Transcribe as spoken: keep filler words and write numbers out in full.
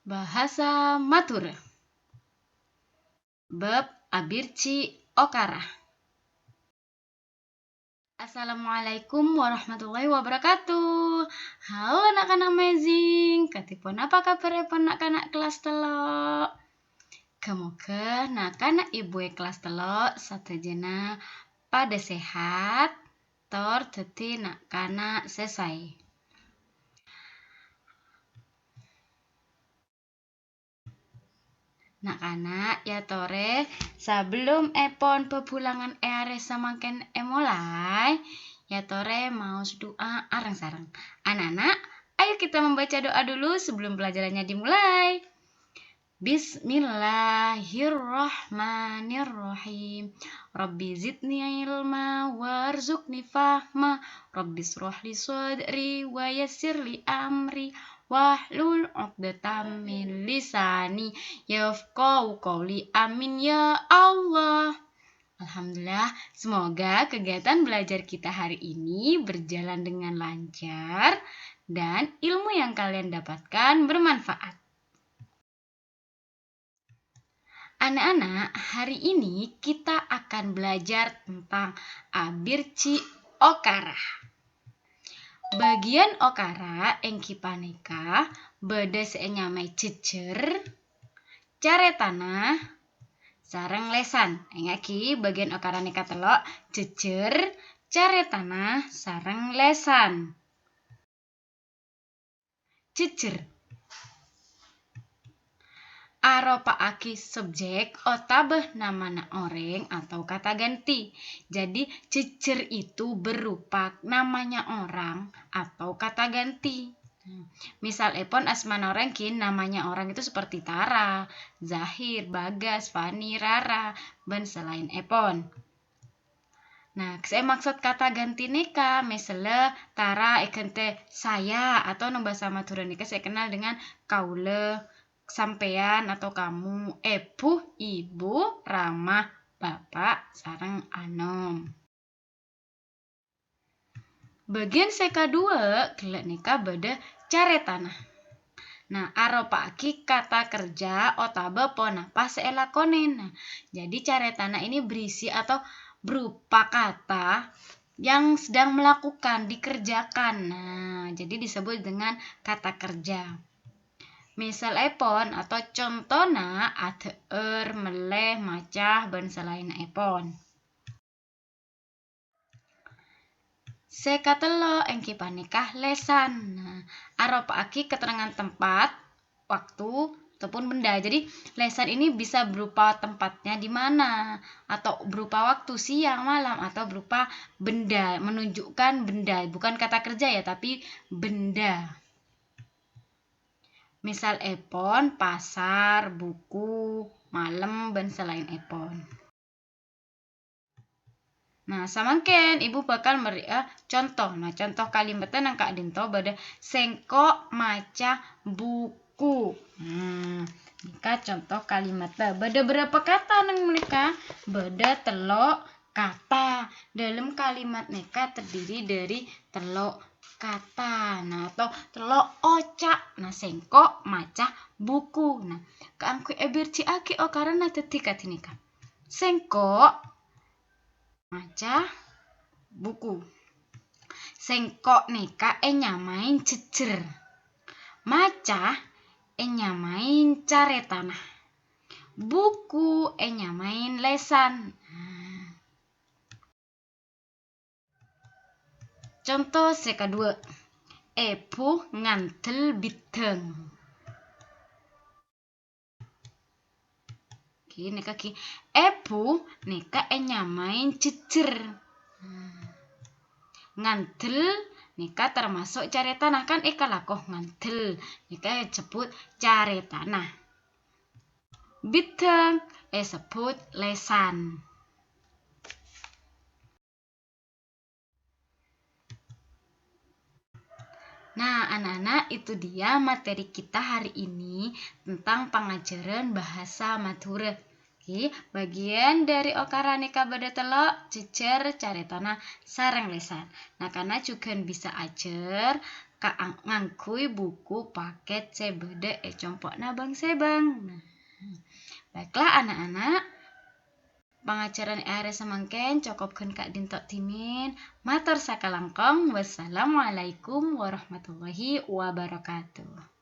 Bahasa Madhurâ. Bab Abirji' Okara. Assalamualaikum warahmatullahi wabarakatuh. Halo na'-kana' amazing, kadhi ponapa kabhârrèpon na'-kana' kellas tello'? Ghâ-moghâ na'-kana' ibu è kellas tello' sadhâjâna padâ sehat, tor dhâddhi na'-kana' sè saè. Na'-kana', yâ torè, sabellunèpon bhâbhulângan è arè samangkèn èmolaè, yâ torè maos du'a areng-sareng. Anak-anak, ayo kita membaca doa dulu sebelum pelajarannya dimulai. Bismillahirrahmanirrahim. Rabbi zidni ilma warzuqni fahma. Rabbi sroh li sodri wa yassir li amri. Wahlul uqdatam min lisani yafqahu qauli. Amin ya Allah. Alhamdulillah, semoga kegiatan belajar kita hari ini berjalan dengan lancar dan ilmu yang kalian dapatkan bermanfaat. Anak-anak, hari ini kita akan belajar tentang abirji' okara. Bagian okara èngghi panèka bâdâ sè ènyamaè jhejjher, carètana, sareng lèsan. Èngaghi, bagian okara nèka tello', jhejjher, carètana, sareng lèsan. Jhejjher. Aropa'aghi subjek otabâ namana orèng atau kata ganti. Jadi, jhejjher itu berupa namanya orang atau kata ganti. Misalèpon asmana orèng ghi namanya orang itu seperti Tara, Zahir, Bagas, Fani, Rara, bân salaènèpon. Nah, sè èmaksod kata ganti nèka, mèsellâ Tara èghântè saya, atau neng bhâsa Madhurâ nèka sè èkennal dengan kaulâ, sampèyan, atau kamu, èbhu, ibu, rama, bapa', sareng anom. Bagian sè kaduwâ', ghellâ' nèka bâdâ carètana. Nah, aropa'aghi kata kerja otabâ ponapa sè èlakonè. Nah, jadi carètana ini berisi atau berupa kata yang sedang melakukan, dikerjakan. Nah, jadi disebut dengan kata kerja. Misalèpon atau contona, adhâ'âr, mellè, maca, bân salaènèpon. Sè katello' èngghi panèka lèsan. Nah, aropa'aghi keterangan tempat, waktu, ataupun benda. Jadi, lèsan ini bisa berupa tempatnya di mana, atau berupa waktu, siang, malam, atau berupa benda, menunjukkan benda, bukan kata kerja ya, tapi benda. Misalèpon, pasar, buku, malem, bân salaènèpon. Nah, samangkèn Ibu bakal marèya conto. Nah, conto kalimatta neng ka'dinto bâdâ, "Sèngko' maca buku." Nah, nèka conto kalimatta. Bâdâ bârâmpa kata neng nèka? Bâdâ tello' kata. Dâlem kalimat nèka terdiri dari tello' kata. Nah, atau tello' oca'. Nah, "Sèngko' maca buku." Nah, kaangghuy èbirji'aghi okarana dhâddhi kadhi nèka. Sèngko' maca buku. Sèngko' nèka ènyamaè jhejjher. Maca ènyamaè carètana. Buku ènyamaè lèsan. Nah. Conto sè kaduwâ', èbhu ngandel bidhâng. Ghi, nèka ghi, èbhu nèka ènyamaè jhejjher. Nah, ngandel nèka tamaso' carètana, kan èkalako ngandel, nèka èsebbhut carètana. Bidhâng èsebbhut lèsan. Nah, anak-anak, itu dia materi kita hari ini tentang pengajaran bahasa Madhurâ. Bâgiyân ḍâri okarra nèka bâḍâ tello', jhejjhâr carètana sareng lèsan. Na'-kana' jhughân bisa ajhâr ka-, ngangghuy buku pakèt sè bâḍâ è compo'na bâng-sèbâng. Nah, baiklah, ana'-ana'. Pangajhârân è arè samangkèn cokop ghân ka'ḍinto dhimèn. Mator sakalangkong. Wassalamualaikum warahmatullahi wabarakatuh.